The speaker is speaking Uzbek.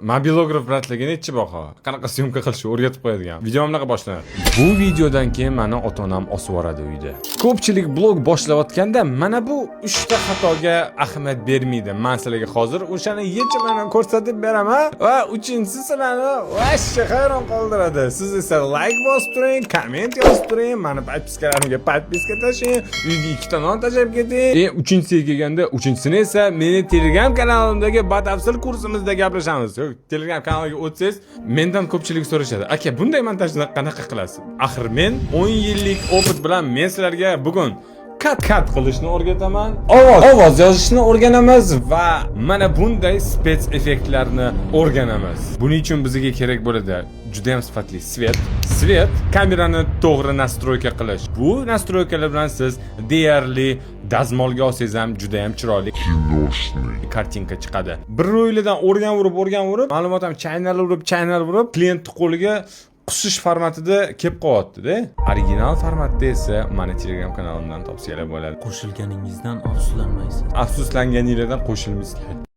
Mobilograf брат larga nechi baho? Qanaqa съёмка qilishni o'rgatib qo'yadigan. Video bunaqa boshlanadi. Bu videodan keyin mani ota-onam osib yuboradi uyda. Ko'pchilik blog boshlayotganda mana bu uchta xatoga ahamiyat bermaydi. Men sizlarga hozir o'shani yechimini ko'rsatib beraman va uchinchisi sizlarni вообще hayron qoldiradi. Siz esa like bosib turing, komment yozib turing, mani подписка larimga подписка tashlang, uyga ikkita non tashlab keting. Uchinchisiga kelganda, uchinchisini esa meni Telegram kanalimdagi batafsil kursimizda gaplashamiz. Yo'q, Telegram kanaliga o'tsangiz, mendan ko'pchilik so'rashadi: "Aka, bunday montajni qanaqa qilasiz?" Axir men 10 yillik опыт bilan men sizlarga bugun kat qilishni o'rgataman, ovoz yozishni o'rganamiz va mana bunday спец effektlarni o'rganamiz. Buning uchun bizga kerak bo'ladi juda ham sifatli свет, kamerani to'g'ri настройка qilish. Bu настройка lar bilan siz deyarli dazmolga olsangiz ham juda ham chiroyli Киношный. картинка chiqadi. Bir o'ylidan o'rganib o'rganib, ma'lumot ham chaynalib chaynalib, klientni qo'liga qusish formatida kelib qolyapti-da. Original formatda esa mani Telegram kanalimdan topsanglar bo'ladi. Qo'shilganingizdan afsuslanmaysiz. Afsuslanganinglardan qo'shilmaysizlar.